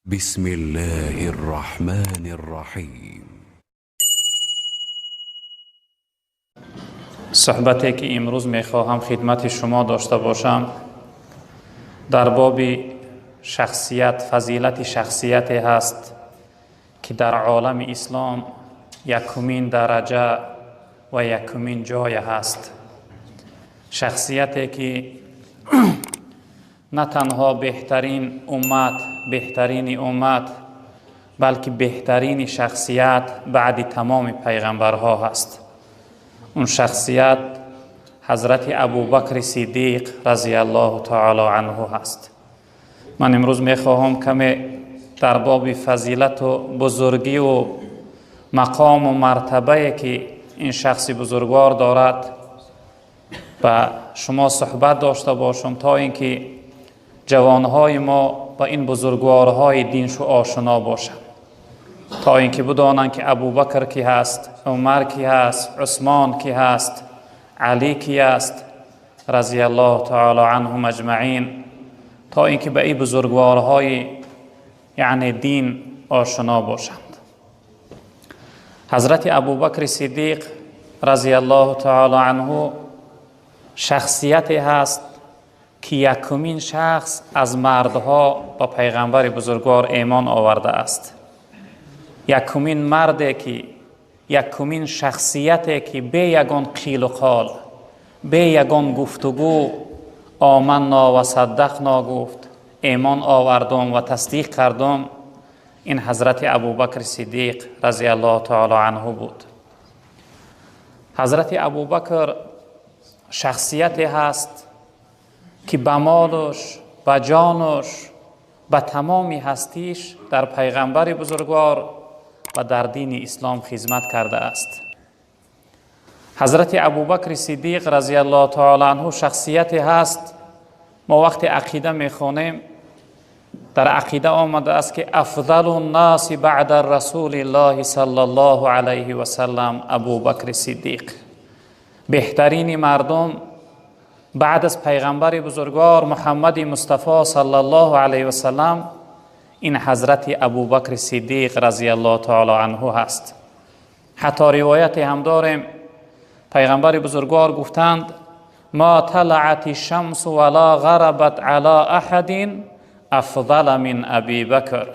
بسم الله الرحمن الرحیم. Суҳбате ки имрӯз мехоҳам хидмати шумо дошта бошам, дар боби шахсият, фазилати шахсияте ҳаст ки дар олами ислом якумин дараҷа ва якумин ҷой ҳаст. Шахсияте ки на танҳо беҳтарин уммат, беҳтарини уммат, балки беҳтарини шахсият баъди тамоми пайғамбарҳо ҳаст. Он шахсият ҳазрати Абубакри Сиддиқ разияллоҳу таоло анҳу ҳаст. Ман имрӯз мехоҳам каме дар боби фазилату бузургиву мақому мартабае ки ин шахси бузургвор дорад ба шумо суҳбат дошта бошам, то ин ки ҷавонҳои мо ба ин бузургворҳои диншу ошно бошанд, то ин ки бидонанд ки Абубакр ки ҳаст, Умар ки ҳаст, Усмон ки ҳаст, Алӣ ки аст, разияллоҳу таоло анҳум аҷмаин, то ин ки ба ин бузургворҳои яъне дин ошно бошанд. Ҳазрати Абубакри Сиддиқ разияллоҳу таоло анҳу шахсияте ҳаст ки якумин шахс аз мардҳо ба пайғамбари бузургвор эъмон овардааст. Якумин марде ки, якумин шахсияте ки бе ягон қилу қол, бе ягон гуфтугӯ оманно ва саддақно гуфт, эъмон овардум ва тасдиқ кардум, ин ҳазрати Абубакри Сиддиқ разияллоҳу таоло анҳу буд. Ҳазрати Абубакр шахсияте ҳаст ки ба молуш, ба ҷонуш, ба тамоми ҳастиш дар пайғамбари бузургвор ва дар дини ислом хизмат кардааст. Ҳазрати Абубакри Сиддиқ разияллоҳу таоло анҳу шахсияте ҳаст, мо вақте ақида мехонем, дар ақида омадааст ки афзалу ннаси баъда расулиллоҳи саллаллоҳу алайҳи васаллам Абубакри Сиддиқ. Беҳтарини мардум баъд аз пайғамбари бузургвор Муҳаммади Мустафо саллаллоҳу алайҳи васаллам ин ҳазрати Абубакри Сиддиқ разияллоҳу таоло анҳу ҳаст. Ҳатто ривояте ҳам дорем, пайғамбари бузургвор гуфтанд: ма талаат шамсу вала ғарабат ала аҳадин афзала мин аби бакр.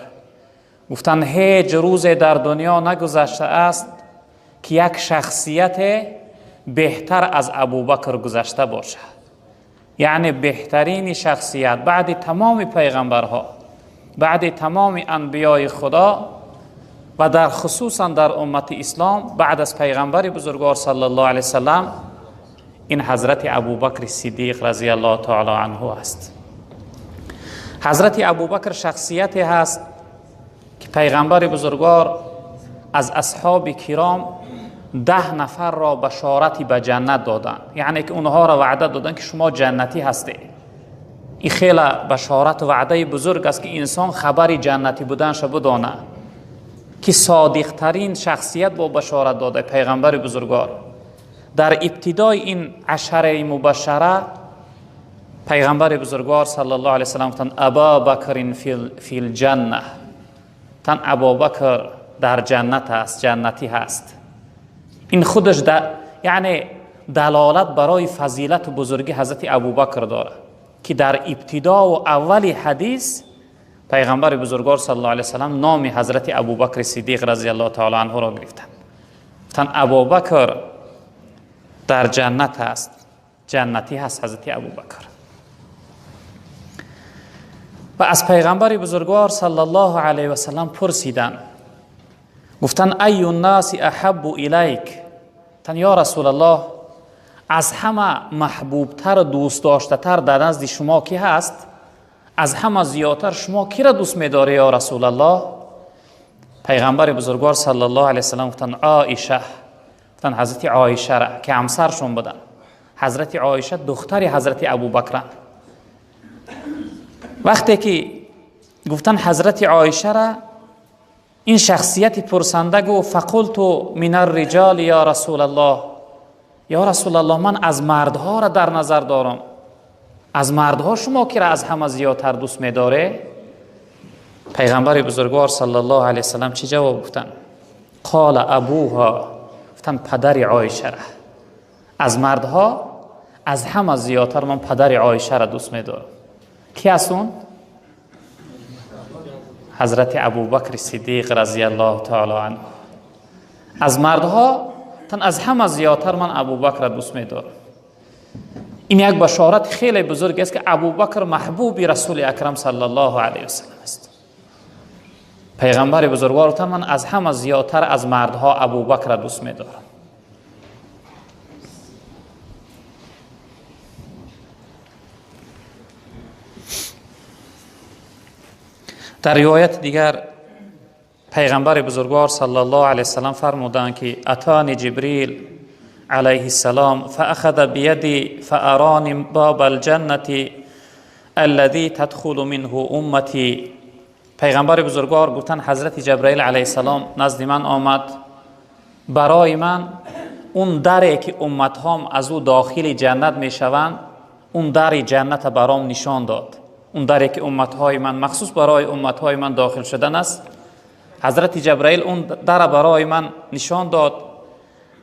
Гуфтанд ҳеҷ рӯзе дар дунё нагузаштааст ки як шахсияте беҳтар аз Абубакр гузашта бошад. Яъне беҳтарини шахсият баъди тамоми пайғамбарҳо, баъди тамоми анбиёи Худо ва дар хусусан дар уммати ислом баъд аз пайғамбари бузургвор саллаллоҳу алайҳи васаллам ин ҳазрати Абубакри Сиддиқ разияллоҳу таоло анҳу аст. Ҳазрати Абубакр шахсияте ҳаст ки пайғамбари бузургвор аз асҳоби киром 10 нафарро башорати ба ҷаннат доданд, яъне ки онҳоро ваъда доданд ки шумо ҷаннатӣ ҳастед. Ин хеле башорату ваъдаи бузург аст ки инсон хабари ҷаннатӣ буданша бидонад, ки содиқтарин шахсият бо башорат дода пайғамбари бузургвор. Дар ибтидои ин ашараи мубашшара пайғамбари бузургвор саллаллоҳу алайҳи васаллам гуфтанд: Аба Бакрин фил ҷанна. Тан Абубакр дар ҷаннат аст, ҷаннатӣ ҳаст. Ин худаш яъне далолат барои фазилату бузургии ҳазрати Абубакр дорад ки дар ибтидову аввали ҳадис пайғамбари бузургвор саллаллоҳу алайҳи васаллам номи ҳазрати Абубакри Сиддиқ разияллоҳу таоло анҳуро гирифтанд. Гуфтанд Абубакр дар ҷаннат аст, ҷаннатӣ ҳаст ҳазрати Абубакр. Ва аз пайғамбари бузургвор саллаллоҳу алайҳи васаллам пурсиданд, гуфтанд: айю ннаси аҳаббу илайк? Гуфтанд: ё Расулаллоҳ, аз ҳама маҳбубтару дӯстдоштатар дар назди шумо ки ҳаст? Аз ҳама зиёдтар шумо киро дӯст медоред, ё Расулаллоҳ? Пайғамбари бузургвор саллаллоҳу алайҳи васаллам гуфтанд: Оиша. Гуфтанд ҳазрати Оишара ки ҳамсаршон буданд. Ҳазрати Оиша духтари ҳазрати Абубакранд. Вақте ки гуфтанд ҳазрати Оишара, ин шахсияти пурсанда гуфт: фақулту мин арриҷоли ё Расулаллоҳ. Ё Расулаллоҳ, ман аз мардҳоро дар назар дорам. Аз мардҳо шумо киро аз ҳама зиёдтар дӯст медоред? پیغمبر بزرگوار صلی الله علیه وسلم چی جواب گفتن؟ قال ابوها، گفتن پدر عایشه را. از مردها از همه زیادتر من پدر عایشه را دوست می‌دارم. کی است اون؟ حضرت ابوبکر صدیق رضی الله تعالی عنه. از مردها تن از همه زیادتر من ابوبکر را دوست می‌دارم. این یک بشارت خیلی بزرگ است که ابوبکر محبوب رسول اکرم صلی الله علیه وسلم است. پیغمبر بزرگوار تن من از همه زیادتر از مردها ابوبکر را دوست می‌دارم. در روایت دیگر پیغمبر بزرگوار صلی الله علیه وسلم فرمودند که اتانی جبریل علیه السلام فاخذ بیدی فارانی باب الجنة الذي تدخل منه امتی. پیغمبر بزرگوار گفتند حضرت جبرائیل علیه السلام نزد من آمد، برای من اون دری که امت هام از او داخل جنت میشوند، اون در جنت برام نشان داد. اون دری که امتهای من مخصوص برای امتهای من داخل شدن است، حضرت جبرائیل اون در برای من نشان داد.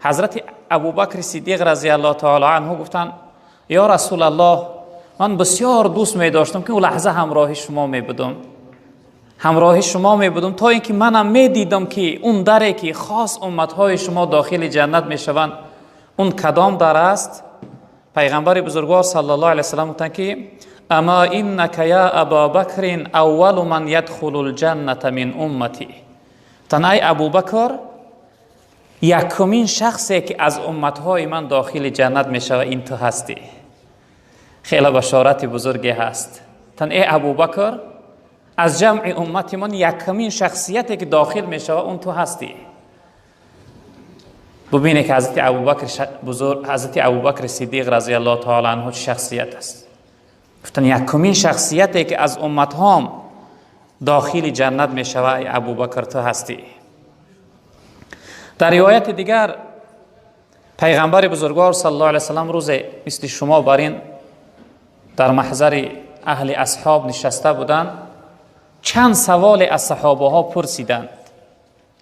حضرت ابوبکر صدیق رضی الله تعالی عنه گفتند یا رسول الله، من بسیار دوست می داشتم که اون لحظه همراه شما می بودم، همراه شما می بودم تا اینکه منم می دیدم که اون دری که خاص امتهای شما داخل جنت می شوند اون کدام در است. پیغمبر بزرگوار صلی الله علیه وسلم گفتند که اما انک یا ابا بکر اول من یدخل الجنة من امتی. تنهای ابوبکر یکمین شخصی که از امتهای من داخل جنت می شود این تو هستی. خیلی بشارت بزرگی هست. تنهای ابوبکر از جمع امت من یکمین شخصیتی که داخل می شود اون تو هستی. ببینید که حضرت ابوبکر بزرگ، حضرت ابوبکر صدیق رضی الله تعالی عنه چه شخصیت است. گفتن یکمین شخصیتی که از امت هام داخل جنت می شود ابوبکر تو هستی. در روایت دیگر پیغمبر بزرگوار صلی الله علیه وسلم روز مثل شما برین در محضر اهل اصحاب نشسته بودند، چند سوال از صحابه ها پرسیدند،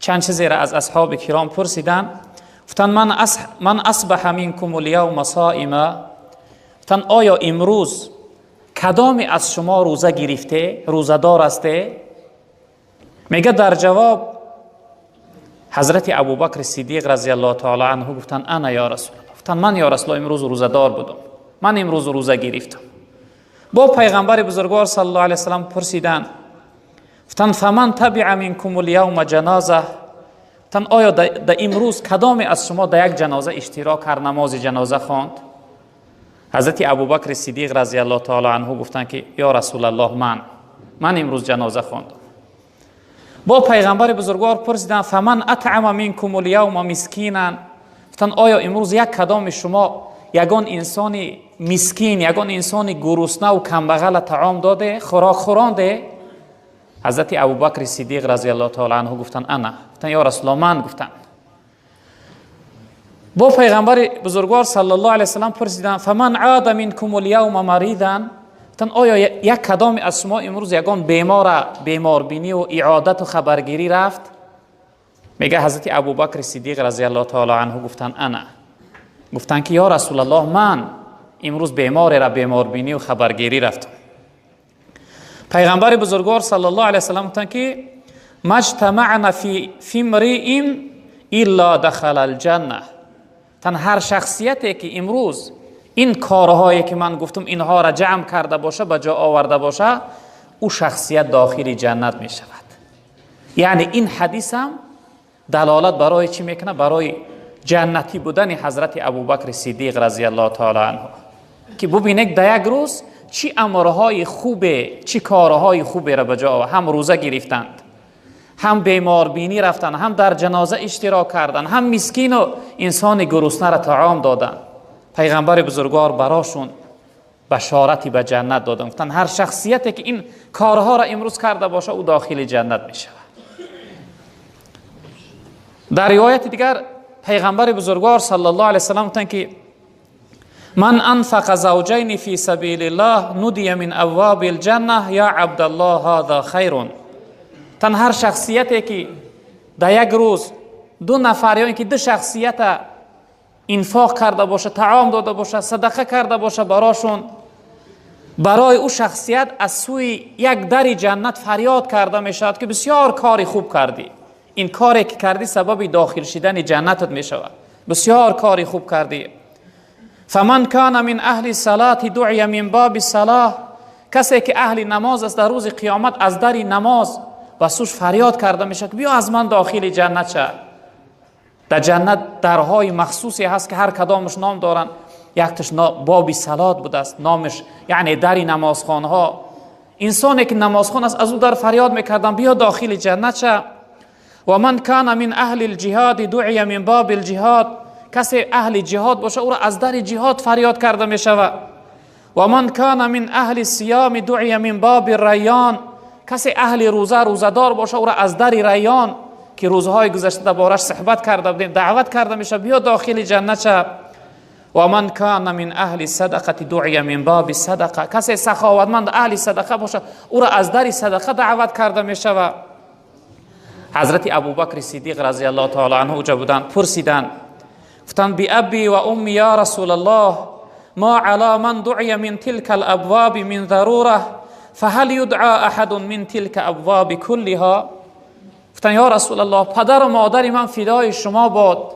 چند چیزی را از اصحاب کرام پرسیدند. گفتن من اصبح منکم الیوم صائما، گفتن آیا امروز کدامی از شما روزه گرفته، روزه دار استه؟ میگه در جواب حضرت ابوبکر صدیق رضی الله تعالی عنه گفتن انا یا رسول الله، گفتن من یا رسول الله امروز روزه دار بودم، من امروز روزه گرفتم. با پیغمبر بزرگوار صلی الله علیه وسلم پرسیدن، گفتن فمن تبع منکم الیوم جنازه، گفتن آیا در امروز کدامی از شما در یک جنازه اشتراک کرد، نماز جنازه خواند؟ حضرت ابوبکر صدیق رضی الله تعالی عنه گفتند که یا رسول الله من امروز جنازه خواندم. با پیغمبر بزرگوار پرسیدن فمن اطعم منکم الیوم مسکینا، گفتن آیا امروز یک کدام شما یگان انسان مسکین، یگان انسان گرسنه و کمبغل طعام داده، خوراک خورانده؟ حضرت ابوبکر صدیق رضی الله تعالی عنه گفتن انا، گفتن یا رسول الله من گفتن. با پیغمبر بزرگوار صلی الله علیه وسلم پرسیدن فمن عاد منکم الیوم مریضا، گفتن آیا یک کدام از شما امروز یگان بیمار بینی و اعادت و خبرگیری رفت؟ میگه حضرت ابوبکر صدیق رضی الله تعالی عنه گفتن انا، گفتن که یا رسول الله من امروز بیمار را بیمار بینی و خبرگیری رفتم. پیغمبر بزرگوار صلی الله علیه وسلم گفتن که ما اجتمعنا فی امرئ الا دخل الجنه، تن هر شخصیتی که امروز این کارهایی که من گفتم اینها را جمع کرده باشه، به جا آورده باشه، او شخصیت داخل جنت می شود. یعنی این حدیث هم دلالت برای چی میکنه؟ برای جنتی بودن حضرت ابوبکر صدیق رضی الله تعالی عنه، که ببینید در یک روز چی امرهای خوبه، چی کارهای خوبه را به جا آورد. هم روزه گرفتند، هم بیمار بینی رفتن، هم در جنازه اشتراک کردن، هم مسکین و انسان گرسنه را طعام دادن. پیغمبر بزرگوار براشون بشارتی به جنت دادن، گفتن هر شخصیتی که این کارها را امروز کرده باشه او داخل جنت می شود. در روایت دیگر پیغمبر بزرگوار صلی الله علیه وسلم گفتن که من انفق زوجین فی سبیل الله ندی من ابواب الجنه یا عبدالله هذا خیر. Тан ҳар шахсияте ки дар як рӯз ду нафар ё ин ки ду шахсията инфоқ карда боша, таом дода боша, садақа карда боша барошон, барои ӯ шахсият аз сӯи як дари ҷаннат фарёд карда мешавад ки бисёр кори хуб кардӣ, ин коре ки кардӣ сабаби дохил шидани ҷаннатат мешавад, бисёр кори хуб кардӣ. فمن کان من اهل الصلاة دعی من باب الصلاة، کسی که اهل نماز است در روز قیامت از در نماز و سوش فریاد کرده میشه که بیا از من داخل جنت شه. در جنت درهای مخصوصی هست که هر کدامش نام دارن، یکتش باب صلات بوده است نامش، یعنی در نمازخانه ها. انسانی که نمازخوان است از او در فریاد میکردن بیا داخل جنت شه. و من کان من اهل الجهاد دعی من باب الجهاد، کسی اهل جهاد باشه او را از در جهاد فریاد کرده می شود. و من کان من اهل الصیام دعی من باب الریان، کسی اهل روزه روزه‌دار باشه او را از در ریان که روزهای گذشته دربارش صحبت کرده بودیم دعوت کرده میشه بیا داخل جنت شه. و من کان من اهل الصدقه دعی من باب الصدقه، کسی سخاوتمند اهل صدقه باشه او را از در صدقه دعوت کرده میشود. حضرت ابوبکر صدیق رضی الله تعالی عنه اوجا بودند، پرسیدند، گفتند بی ابی و امی یا رسول الله ما علی من دعی من تلك الابواب من ضروره فهل یدعى احد من تلك ابواب كلها. گفتند یا رسول الله پدر و مادر من فدای شما باد،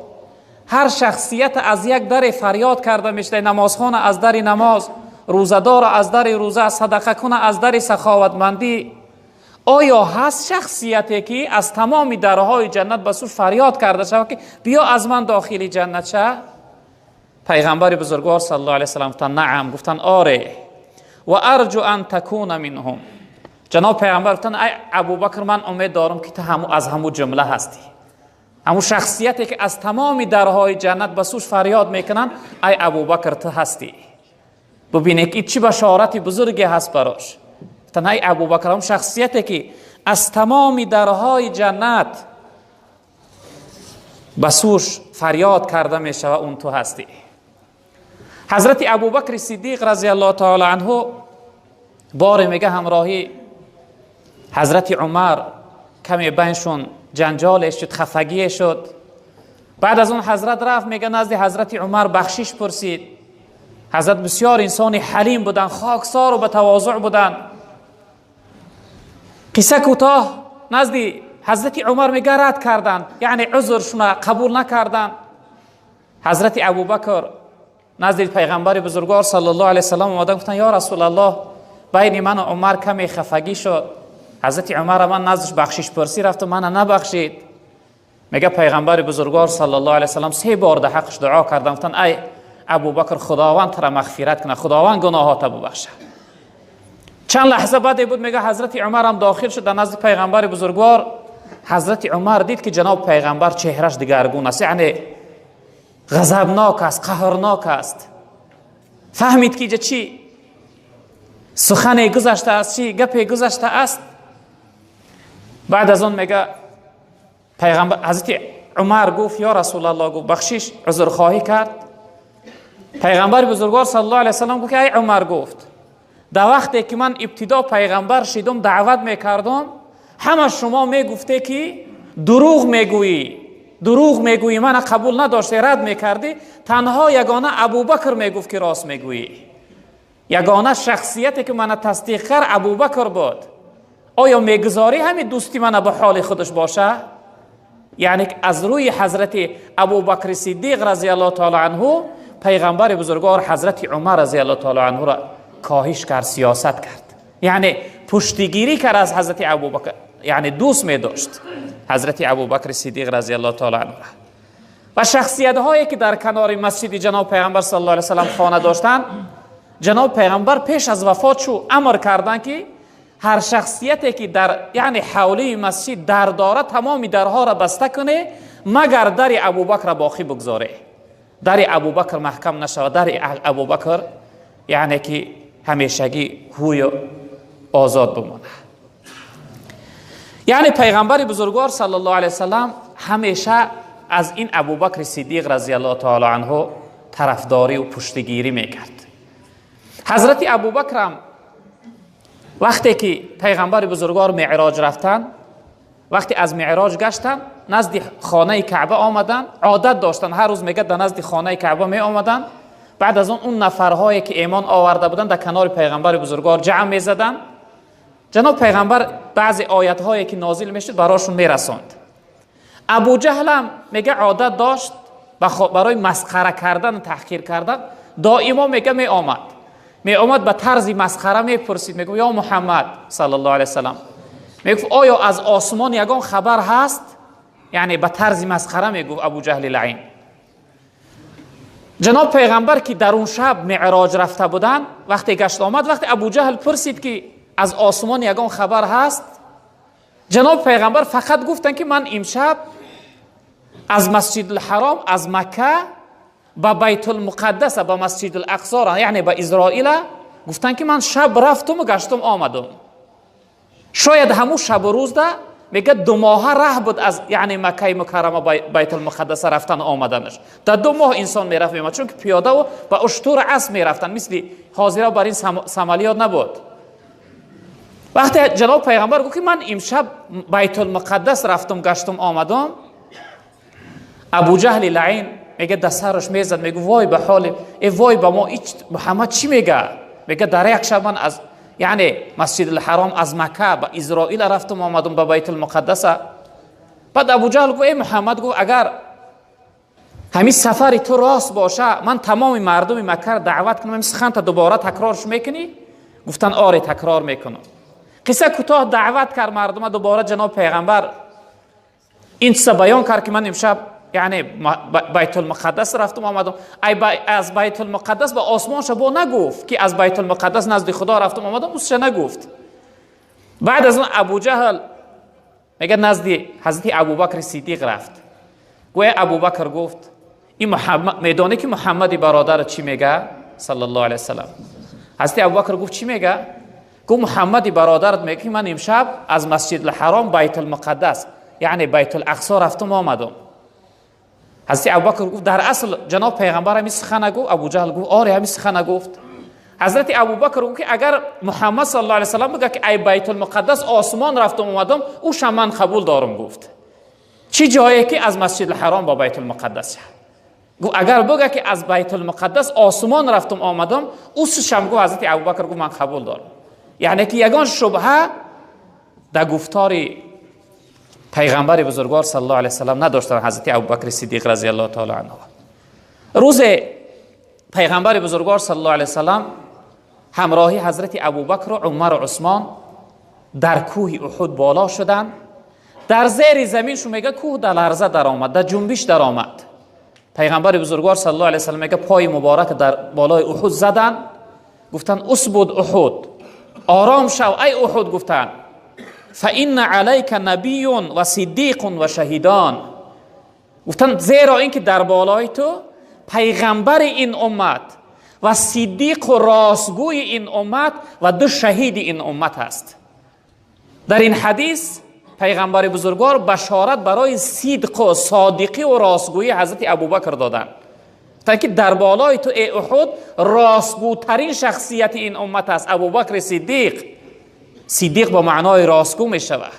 هر شخصیت از یک در فریاد کرده میشه، نمازخانه از در نماز، روزه‌دار از در روزه، صدقه کنه از در سخاوتمندی، آیا هست شخصیتی که از تمام درهای جنت به سوی فریاد کرده شود که بیا از من داخل جنت شه؟ پیغمبر بزرگوار صلی الله علیه و سلم گفتند نعم، گفتند آره، و ارجو ان تکون منهم. جناب پیغمبر گفتند ای ابوبکر من امید دارم که تو از همو جمله هستی، همو شخصیتی که از تمام درهای جنت به سوش فریاد میکنن، ای ابوبکر تو هستی. ببینید که چی بشارت بزرگی هست براش. گفتن ای ابوبکر هم شخصیتی که از تمام درهای جنت به سوش فریاد کرده میشه و اون تو هستی. حضرت ابوبکر صدیق رضی الله تعالی عنه بار میگه همراهی حضرت عمر کمی بینشون جنجال شد، خفگی شد. بعد از اون حضرت رفت میگه نزد حضرت عمر بخشش پرسید. حضرت بسیار انسان حلیم بودن، خاکسار و به تواضع بودن. قصه کوتاه نزد حضرت عمر میگه رد کردن، یعنی عذرشون قبول نکردن. حضرت ابوبکر نزد پیغمبر بزرگوار صلی الله علیه و سلم اومدن گفتن یا رسول الله بین من و عمر کمی خفگی شد، حضرت عمر من نزدش بخشش پرسی رفت و من نبخشید. میگه پیغمبر بزرگوار صلی الله علیه و سلم 3 بار در حقش دعا کردن، گفتن ای ابوبکر خداوند تو را مغفرت کنه، خداوند گناهات ببخشه. چند لحظه بعد بود میگه حضرت عمر هم داخل شد در نزد پیغمبر بزرگوار. حضرت عمر دید که جناب پیغمبر چهرش دگرگون است، یعنی غضبناک است، قهرناک است. فهمید که چی سخن گذشته است، چی گپ گذشته است. بعد از اون میگه پیغمبر حضرت عمر گفت یا رسول الله، گفت بخشش، عذرخواهی کرد. پیغمبر بزرگوار صلی الله علیه و سلم گفت ای عمر، گفت در وقتی که من ابتدا پیغمبر شدم دعوت میکردم همه شما میگفته که دروغ میگویی، دروغ میگویی، من قبول نداشتی، رد میکردی. تنها یگانه ابوبکر میگفت که راست میگویی، یگانه شخصیتی که من تصدیق کرد ابوبکر بود. آیا میگذاری همین دوستی من به حال خودش باشه؟ یعنی از روی حضرت ابوبکر صدیق رضی الله تعالی عنه پیغمبر بزرگوار حضرت عمر رضی الله تعالی عنه را کاهش کرد، سیاست کرد، یعنی پشتیگیری کرد از حضرت ابوبکر، یعنی دوست می داشت حضرت ابوبکر صدیق رضی الله تعالی عنه. و شخصیت هایی که در کنار مسجد جناب پیغمبر صلی الله علیه و سلم خانه داشتند، جناب پیغمبر پیش از وفات شو امر کردند که هر شخصیتی که در یعنی حولی مسجد در داره تمام درها را بسته کنه مگر در ابوبکر باقی بگذاره، در ابوبکر محکم نشود، در ابوبکر یعنی که همیشگی هوی آزاد بمانه. یعنی پیغمبر بزرگوار صلی الله علیه وسلم همیشه از این ابوبکر صدیق رضی الله تعالی عنه طرفداری و پشتگیری میکرد. حضرت ابوبکر هم وقتی که پیغمبر بزرگوار معراج رفتن، وقتی از معراج گشتن نزد خانه کعبه آمدن، عادت داشتن هر روز میگه در نزد خانه کعبه می آمدن. بعد از اون نفرهایی که ایمان آورده بودن در کنار پیغمبر بزرگوار جمع می زدن. جناب پیغمبر بعضی آیت هایی که نازل میشد براشون میرساند. ابو جهل هم میگه عادت داشت برای مسخره کردن و تحقیر کردن دائما میگه می آمد به طرز مسخره میپرسید، میگه یا محمد صلی الله علیه وسلم، میگفت آیا از آسمان یگان خبر هست؟ یعنی به طرز مسخره میگفت ابو جهل لعین. جناب پیغمبر که در اون شب معراج رفته بودن، وقتی گشت آمد، وقتی ابو جهل پرسید که از آسمان یگان خبر هست، جناب پیغمبر فقط گفتن که من امشب از مسجد الحرام، از مکه به بیت المقدس، به مسجد الاقصی، یعنی به اسرائیل، گفتن که من شب رفتم و گشتم آمدم. شاید همون شب و روز ده میگه 2 ماه راه بود از یعنی مکه مکرمه بیت المقدس رفتن آمدنش. در 2 ماه انسان میرفت میامد، چون که پیاده و با اشتر اسب میرفتن، مثل حاضرا بر این سمالیات نبود. وقتی جناب پیغمبر گفت که من امشب بیت المقدس رفتم گشتم آمدم، ابو جهل لعین میگه دست سرش میزد، میگه وای به حال، ای وای به ما، محمد چی میگه؟ میگه در یک شب من از یعنی مسجد الحرام از مکه به اسرائیل رفتم آمدم به بیت المقدس. بعد ابو جهل گفت ای محمد، گفت اگر همین سفر تو راست باشه من تمام مردم مکه را دعوت کنم، همین سخن تا دوباره تکرارش میکنی؟ گفتن آره تکرار میکنم. قصه کوتاه دعوت کرد مردم، دوباره جناب پیغمبر این چیز بیان کرد که من امشب یعنی بیت المقدس رفتم آمدم. از بیت المقدس به آسمان شبا نگفت که از بیت المقدس نزد خدا رفتم آمدم، اوش نگفت. بعد از اون ابو جهل میگه نزد حضرت ابوبکر صدیق رفت. گویا ابوبکر گفت این محمد، میدونه که محمد برادر چی میگه صلی الله علیه وسلم. حضرت ابوبکر گفت چی میگه؟ گفت محمد برادرت میگه که من امشب از مسجد الحرام بیت المقدس یعنی بیت الاقصی رفتم آمدم. حضرت ابوبکر گفت در اصل جناب پیغمبر همین سخن گفت؟ ابو جهل گفت آره همین سخن گفت. حضرت ابوبکر گفت که اگر محمد صلی الله علیه وسلم بگه که ای بیت المقدس آسمان رفتم اومدم، او من قبول دارم. گفت چی جایی که از مسجد الحرام با بیت المقدس؟ گفت اگر بگه که از بیت المقدس آسمان رفتم آمدم، او شم گفت حضرت ابوبکر گفت من قبول دارم. یعنی که یگان شبهه در گفتار پیغمبر بزرگوار صلی الله علیه وسلم نداشتن حضرت ابوبکر صدیق رضی الله تعالی عنه. روز پیغمبر بزرگوار صلی الله علیه وسلم همراهی حضرت ابوبکر و عمر و عثمان در کوه احد بالا شدن. در زیر زمین شو میگه کوه در لرزه در آمد، در جنبش در آمد. پیغمبر بزرگوار صلی الله علیه وسلم میگه پای مبارک در بالای احد زدن، گفتن اثبت احد، آرام شو ای احد. گفتن فإن علیک نبی و صدیق و شهیدان. گفتن زیرا اینکه در بالای تو پیغمبر این امت و صدیق و راستگوی این امت و 2 شهید این امت است. در این حدیث پیغمبر بزرگوار بشارت برای صدق و صادقی و راستگویی حضرت ابوبکر دادن، تا که در بالای تو ای احد راستگوترین شخصیت این امت است، ابوبکر صدیق. صدیق با معنای راستگو می شود.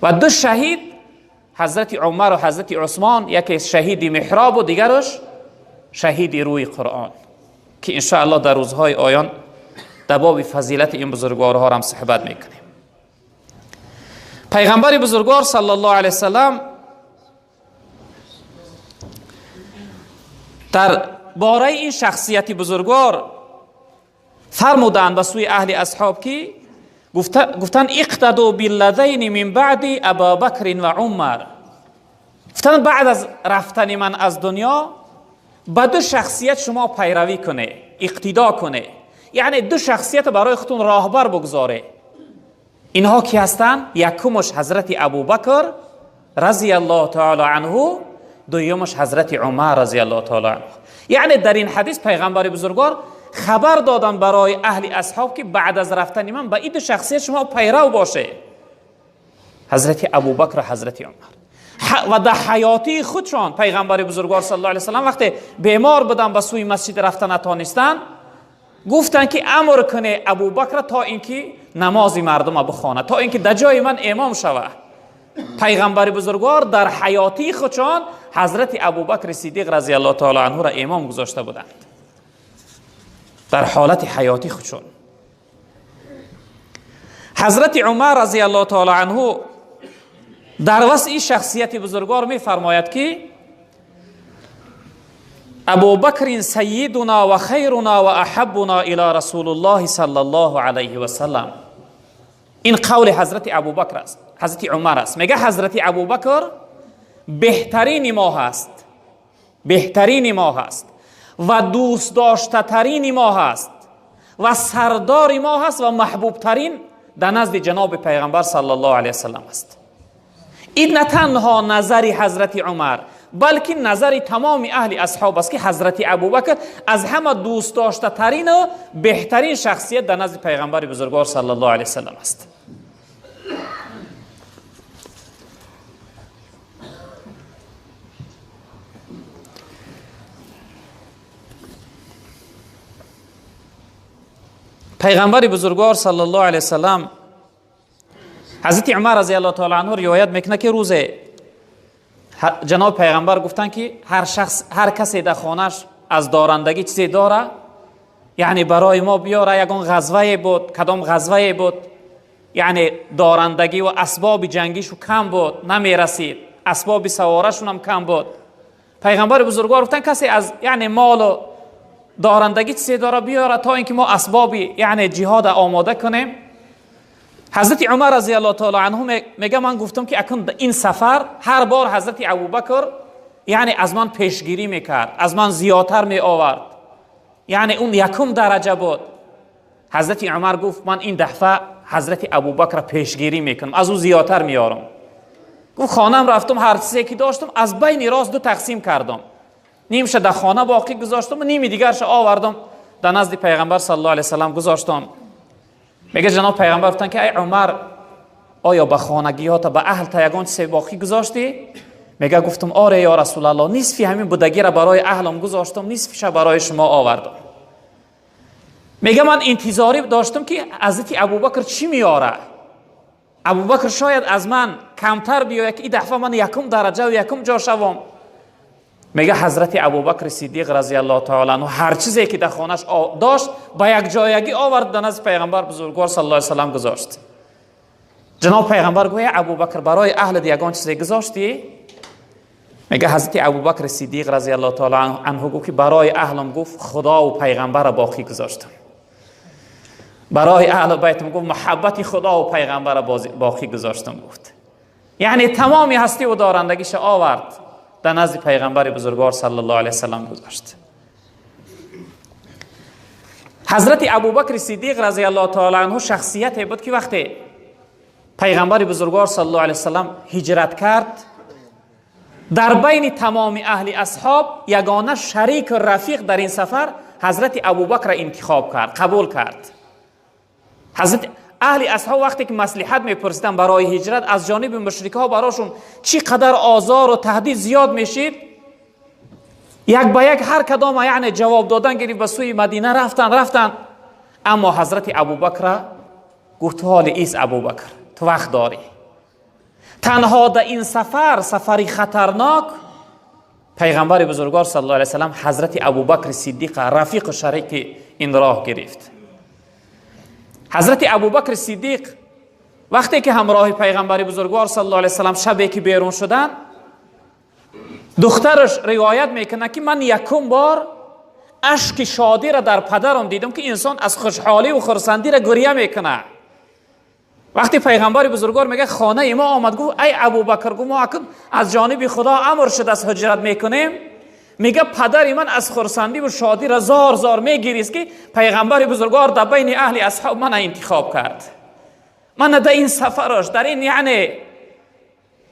و 2 شهید حضرت عمر و حضرت عثمان، یکی شهید محراب و دیگرش شهید روی قرآن، که انشاءالله در روزهای آیان در باب فضیلت این بزرگوارها هم صحبت میکنیم. پیغمبر بزرگوار صلی الله علیه وسلم در باره این شخصیت بزرگوار فرمودند به سوی اهل اصحاب که گفتن اقتدوا بالذین من بعد ابا بکر و عمر. گفتن بعد از رفتن من از دنیا به 2 شخصیت شما پیروی کنه، اقتدا کنه، یعنی 2 شخصیت برای خودتون راهبر بگذاره. اینها کی هستن؟ یکمش حضرت ابوبکر رضی الله تعالی عنه، دویمش حضرت عمر رضی الله تعالی عنه. یعنی در این حدیث پیغمبر بزرگوار خبر دادن برای اهل اصحاب که بعد از رفتن من به این 2 شخصیت شما پیرو باشه، حضرت ابوبکر و حضرت عمر. و در حیاتی خودشان پیغمبر بزرگوار صلی الله علیه وسلم وقتی بیمار بودن به سوی مسجد رفتن نتانستن، گفتن که امر کنه ابوبکر تا اینکه نماز مردم بخونه، تا اینکه در جای من امام شوه. پیغمبر بزرگوار در حیاتی خودشان حضرت ابوبکر صدیق رضی الله تعالی عنه را امام گذاشته بودند در حالت حیاتی خودشون. حضرت عمر رضی الله تعالی عنه در وصف شخصیت بزرگوار می فرماید که ابوبکر سیدنا و خیرنا و احبنا الی رسول الله صلی الله علیه و سلم. این قول حضرت ابوبکر است، حضرت عمر است. میگه حضرت ابوبکر بهترین ما هست، بهترین ما هست و دوست داشته ترین ما هست و سردار ما هست و محبوب ترین در نزد جناب پیغمبر صلی الله علیه وسلم است. این نه تنها نظر حضرت عمر بلکه نظر تمام اهل اصحاب است که حضرت ابوبکر از همه دوست داشته ترین و بهترین شخصیت در نزد پیغمبر بزرگوار صلی الله علیه وسلم است. پیغمبر بزرگوار صلی الله علیه وسلم، حضرت عمر رضی الله تعالی عنه روایت میکنه که روز جناب پیغمبر گفتن که هر شخص، هر کسی در خانهش از دارندگی چیزی داره، یعنی برای ما بیاره، یگان غزوه بود، کدام غزوه بود، یعنی دارندگی و اسباب جنگیشو کم بود، نمیرسید، اسباب سوارشون هم کم بود. پیغمبر بزرگوار گفتن کسی از یعنی مال و دارندگی چیزی داره بیاره تا اینکه ما اسباب یعنی جهاد آماده کنیم. حضرت عمر رضی الله تعالی عنه میگه من گفتم که اکنون این سفر هر بار حضرت ابوبکر یعنی از من پیشگیری میکرد، از من زیادتر می آورد، یعنی اون یکم درجه بود. حضرت عمر گفت من این دفعه حضرت ابوبکر پیشگیری میکنم، از او زیادتر میارم. گفت خانم رفتم هر چیزی که داشتم از بین راست دو تقسیم کردم، نیمش در خانه باقی گذاشتم و نیم دیگرش آوردم در نزد پیغمبر صلی الله علیه وسلم گذاشتم. میگه جناب پیغمبر گفتن که ای عمر، آیا به خانگیات به اهل تا یگان چیز باقی گذاشتی؟ میگه گفتم آره یا رسول الله، نصفی همین بودگی را برای اهلم گذاشتم، نصفش برای شما آوردم. میگه من انتظاری داشتم که حضرت ابوبکر چی میاره، ابوبکر شاید از من کمتر بیاید که این دفعه من یکم درجه و یکم جا شوم. میگه حضرت ابوبکر صدیق رضی الله تعالی عنه هر چیزی که در خانهش داشت با یک جایگی آورد در نزد پیغمبر بزرگوار صلی الله علیه وسلم گذاشت. جناب پیغمبر گویا ابوبکر برای اهل یگان چیزی گذاشتی؟ میگه حضرت ابوبکر صدیق رضی الله تعالی عنه گفت که برای اهلم گفت خدا و پیغمبر باقی گذاشتم، برای اهل بیتم گفت محبت خدا و پیغمبر باقی گذاشتم. گفت یعنی تمامی هستی و دارندگیش آورد در نزد پیغمبر بزرگوار صلی الله علیه وسلم گذاشت. حضرت ابوبکر صدیق رضی الله تعالی عنه شخصیتی بود که وقتی پیغمبر بزرگوار صلی الله علیه وسلم هجرت کرد، در بین تمام اهل اصحاب یگانه شریک و رفیق در این سفر حضرت ابوبکر انتخاب کرد، قبول کرد. حضرت اهل اصحاب وقتی که مصلحت میپرسیدن برای هجرت از جانب مشرک‌ها براشون چی قدر آزار و تهدید زیاد میشید، یک به یک هر کدام یعنی جواب دادن گرفت، به سوی مدینه رفتن. اما حضرت ابوبکر گفت حال ایس ابوبکر تو وقت داری، تنها در این سفر، سفری خطرناک، پیغمبر بزرگوار صلی الله علیه وسلم حضرت ابوبکر صدیق رفیق و شریک این راه گرفت. حضرت ابوبکر صدیق وقتی که همراه پیغمبر بزرگوار صلی الله علیه وسلم شبی که بیرون شدن، دخترش روایت میکنه که من یکم بار اشک شادی را در پدرم دیدم که انسان از خوشحالی و خرسندی را گریه میکنه. وقتی پیغمبر بزرگوار میگه خانه ما آمد، گفت ای ابوبکر، گفت ما از جانب خدا امر شده از هجرت میکنیم. میگه پدر من از خرسندی و شادی را زار زار میگریست که پیغمبر بزرگوار در بین اهل اصحاب من انتخاب کرد، من در این سفرش، در این یعنی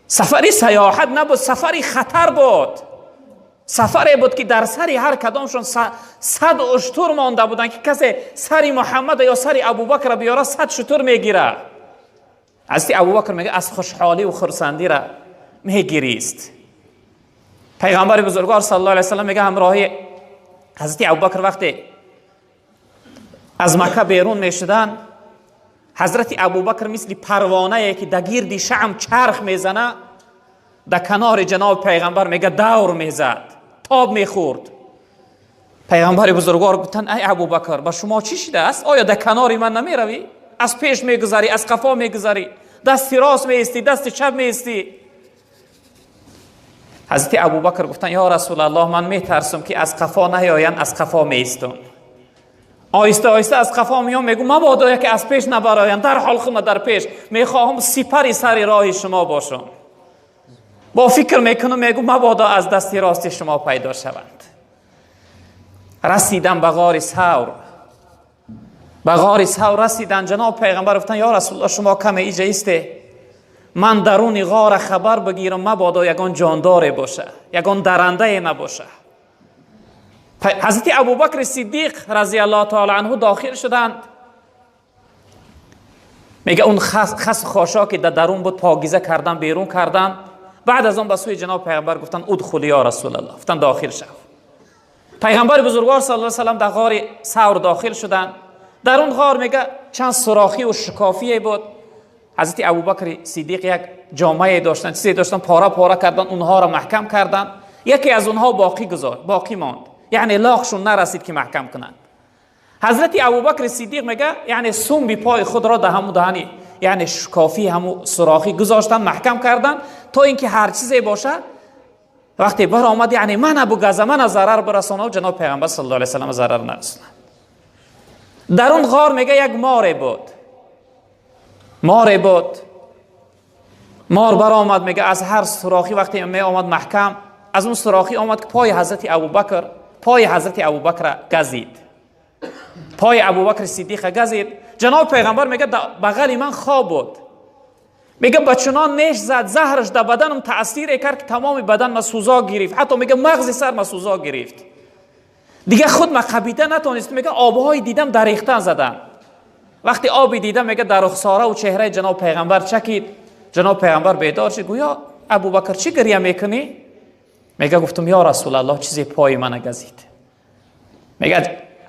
سفری سیاحت نبود، سفری خطر بود، سفری بود که در سری هر کدامشون 100 اشتر مانده بودن که کسی سری محمد یا سری ابوبکر بیاره 100 شتر میگیره. حضرت ابوبکر میگه از خوشحالی و خرسندی را میگریست. پیغمبر بزرگوار صلی الله علیه وسلم میگه همراهی حضرت ابوبکر وقتی از مکه بیرون میشدن، Ҳазрати Абубакр мисли парвонае ки дар гирди шам чарх мезана, дар канори ҷаноби пайғамбар мега давр мезад, тоб мехӯрд. Пайғамбари бузургвор гуфтанд: ай Абубакр, ба шумо чӣ шидааст? Оё дар канори ман намеравӣ? Аз пеш мегузарӣ, аз қафо мегузарӣ, дасти рост меистӣ, дасти чап меистӣ. Ҳазрати Абубакр гуфтанд: ё Расулаллоҳ, ман метарсам ки аз қафо наёянд, аз қафо меистам. Оҳиста оҳиста аз қафо меём, мегӯм мабодо яке аз пеш набароянд, дар ҳол хума дар пеш мехоҳам сипари сари роҳи шумо бошам. Бо фикр мекунам, мегӯм мабодо аз дасти рости шумо пайдо шаванд. Расидам ба ғори Савр. Ба ғори Савр расидан, ҷаноб пайғамбар гуфтанд: ё Расулаллоҳ, шумо каме иҷа исте, ман даруни ғора хабар бигирам, мабодо ягон ҷондоре боша, ягон дарандае набоша. Ҳазрати Абубакри Сиддиқ разияллоҳу таала анҳу дохил шуданд. Мега он хас хошоки дар дарун буд, покиза кардан, берун кардан. Баъд аз он ба сӯи ҷаноб пайғамбар гуфтанд: удхул ё Расулаллоҳ, гуфтанд дохил шав. Пайғамбари бузургвор саллаллоҳу алайҳи васаллам дар ғори Савр дохил шуданд. Дар он ғор мега чанд сурохӣ шикофие буд. Ҳазрати Абубакри Сиддиқ як ҷомае доштанд, чизе доштанд, пора пора карданд, онҳоро маҳкам карданд. Яке аз онҳо боқӣ гузошт, боқӣ монд, яъне лоқшон нарасид ки маҳкам кунанд. Ҳазрати Абубакри Сиддиқ мега яъне сумби пои худро дар ҳамун даҳани, яъне шикофии ҳамун сурохӣ гузоштанд, маҳкам карданд, то инки ҳар чизе бошад вақте баромад, яъне мана бугаза, мана зарар бирасонад, ҷаноб пайғамбар саллаллоҳу алайҳи васаллам зарар нарасонад. Дар он ғор мега як море буд, море буд. Мор баромад, мега аз ҳар сурохӣ вақте меомад маҳкам, аз он сурохӣ омад ки пои ҳазрати Абубакр, пои ҳазрати Абубакра газид, пои Абубакри Сиддиқа газид. Ҷаноб пайғамбар мега бағали ман хоб буд, мега ба чунон неш зад, заҳраш дар баданам таъсире кард ки тамоми бадан ма сӯзо гирифт, ҳатто мега мағзи сар ма сӯзо гирифт. Дига худ ма қабида натонист, мега обҳои дидам дар рехтан заданд. Вақте оби дидам, мега дар рухсора чеҳраи ҷаноб пайғамбар чакид. Ҷаноб пайғамбар бедор шуд, гӯё Абубакр, чӣ гиря мекунӣ? Мега гуфтам: ё Расулаллоҳ, чизе пои мана газид. Мега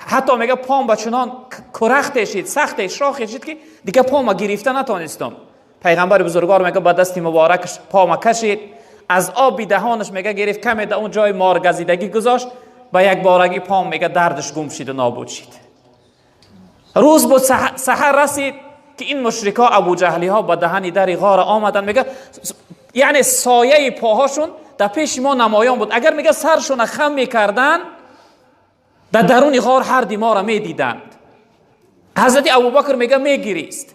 ҳатто мега пом ба чунон курахте шид, сахте шохе шид ки дига пома гирифта натонистам. Пайғамбари бузургвор мега ба дасти муборакаш пома кашид, аз оби даҳонаш мега гирифт, каме да он ҷои моргазидагӣ гузошт, ба якборагӣ пом мега дардаш гум шиду нобуд шид. Рӯз буд, саҳар расид ки ин мушрикҳо, абуҷаҳлиҳо ба даҳани дари ғора омаданд. Мега яъне сояи поҳошон дар пеши мо намоён буд. Агар мега саршона хам мекарданд, дар даруни ғор ҳарди моро медиданд. Ҳазрати Абубакр мега мегирист.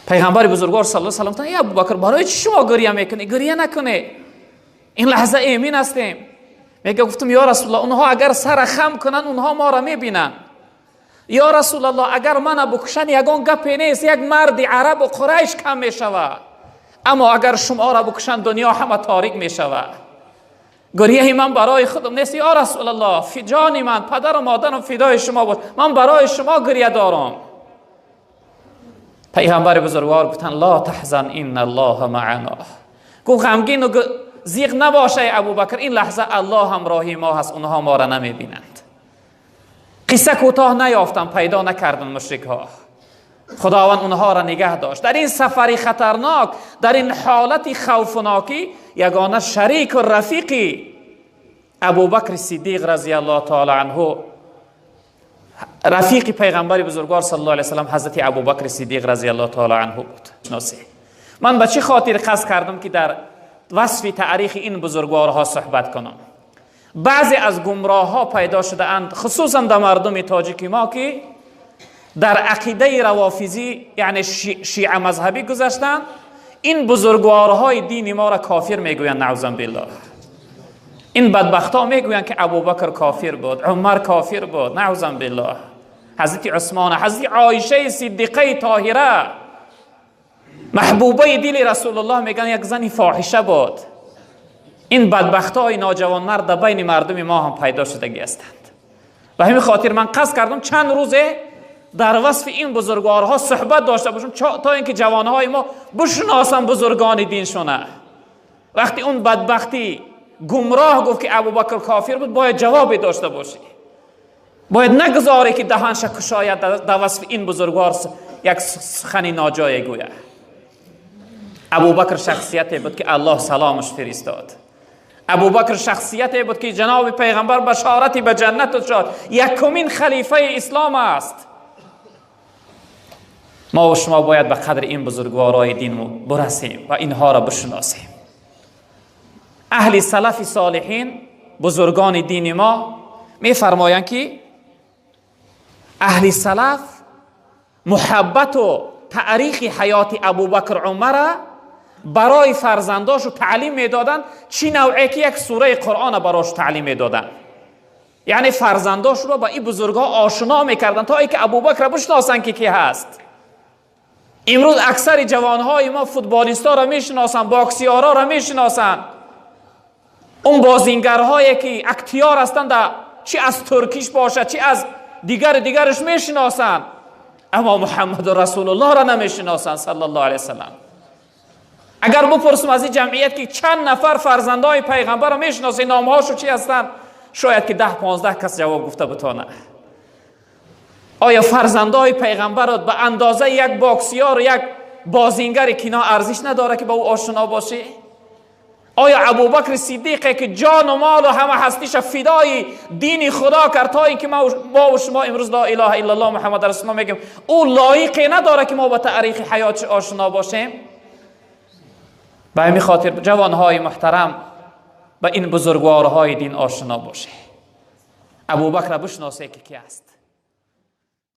Пайғамбари бузургвор саллаллоҳу алайҳи васаллам гуфтанд: эй Абубакр, барои чӣ шумо гиря мекунӣ? Гиря накунед, ин лаҳза эмин ҳастем. Мега гуфтам: ё Расулаллоҳ, онҳо агар сара хам кунанд, онҳо моро мебинанд. Ё Расулаллоҳ, агар мана букушанд, ягон гапе нест, як марди арабу қурайш кам мешавад, аммо агар шуморо букушанд, дунё ҳама торик мешавад. Гиряи ман барои худам нест, ё Расулаллоҳ, ҷони ман, падару модарам фидои шумо бош, ман барои шумо гиря дорам. Пайғамбари бузургвор гуфтанд: ла таҳзан, инна аллоҳа маъано. Гуфт: ғамгину зиқ набош, эй Абубакр, ин лаҳза Аллоҳ ҳамроҳи мо ҳаст, онҳо моро намебинанд. Қисса кӯтоҳ наёфтанд, пайдо накарданд мушрикҳо. Худованд онҳоро нигаҳ дошт дар ин сафари хатарнок, дар ин ҳолати хавфнокӣ. Ягона шарику рафиқи Абубакри Сиддиқ разияллоҳу таала анҳу, рафиқи пайғамбари бузургвор саллаллоҳу алайҳи васаллам, ҳазрати Абубакри Сиддиқ разияллоҳу таала анҳу буд. Ман ба чӣ хотир қасд кардам ки дар васфи таърихи ин бузургворҳо суҳбат кунам? Баъзе аз гумроҳҳо пайдо шудаанд, хусусан дар мардуми тоҷики мо, ки дар ақидаи равофизӣ, яъне шиа мазҳабӣ гузаштанд, ин бузургворҳои дини моро кофир мегӯянд, наъузан биллоҳ. Ин бадбахтҳо мегӯянд ки Абубакр кофир буд, Умар кофир буд, наъузан биллоҳ, ҳазрати Усмон, ҳазрати Оишаи Сиддиқаи Тоҳира, маҳбубаи дили Расулуллоҳ, мегӯянд як зани фоҳиша буд. Ин бадбахтҳои ноҷавонмард дар байни мардуми мо ҳам пайдо шудагӣ ҳастанд. Ба ҳамин хотир ман қасд кардам чанд рӯзе дар васфи ин бузургворҳо суҳбат дошта бошам, то инки ҷавонҳои мо бишносанд бузургони диншона. Вақти он бадбахтӣ гумроҳ гуфт ки Абубакр кофир буд, бояд ҷавобе дошта бошӣ, бояд нагузорӣ ки даҳанша кушояд дар васфи ин бузургвор. یک سخن ناجای گویه. ابوبکر شخصیتی بود که الله سلامش فرستاد. ابوبکر شخصیتی بود که جناب پیغمبر بشارتی به جنت داد. یکمین خلیفه اسلام است. ما و شما باید به قدر این بزرگوارای دین برسیم و اینها را بشناسیم. اهل سلف صالحین، بزرگان دین ما میفرمایند که اهل سلف محبت و تاریخ حیات ابوبکر عمر برای فرزنداشو تعلیم میدادن. چی نوعی که یک سوره قرآن براش تعلیم میدادن، یعنی فرزنداش رو با این بزرگا آشنا میکردن تا اینکه ابوبکر بشناسن که کی هست. امروز اکثر جوانهای ما فوتبالیستا را میشناسن، باکسیارا را میشناسن، اون بازینگرهایی که اکتیار هستند چی از ترکیش باشه چی از دیگرش میشناسن، اما محمد رسول الله را نمیشناسن صلی الله علیه وسلم. اگر بپرسم از این جمعیت که چند نفر فرزندای پیغمبر را میشناسی، نامهاشو چی هستن، شاید که 10-15 کس جواب گفته بتانه. آیا فرزندای پیغمبر را به اندازه یک باکسیار و یک بازینگر کینا ارزش نداره که با او آشنا باشی؟ آیا ابوبکر صدیق که جان و مال و همه هستیش فدای دین خدا کرد تا اینکه ما و شما امروز لا اله الا الله محمد رسول الله میگیم، او لایق نداره که ما با تاریخ حیاتش آشنا باشیم؟ به همین خاطر جوانهای محترم به این بزرگوارهای دین آشنا باشه. ابوبکر بشناسه که کی است.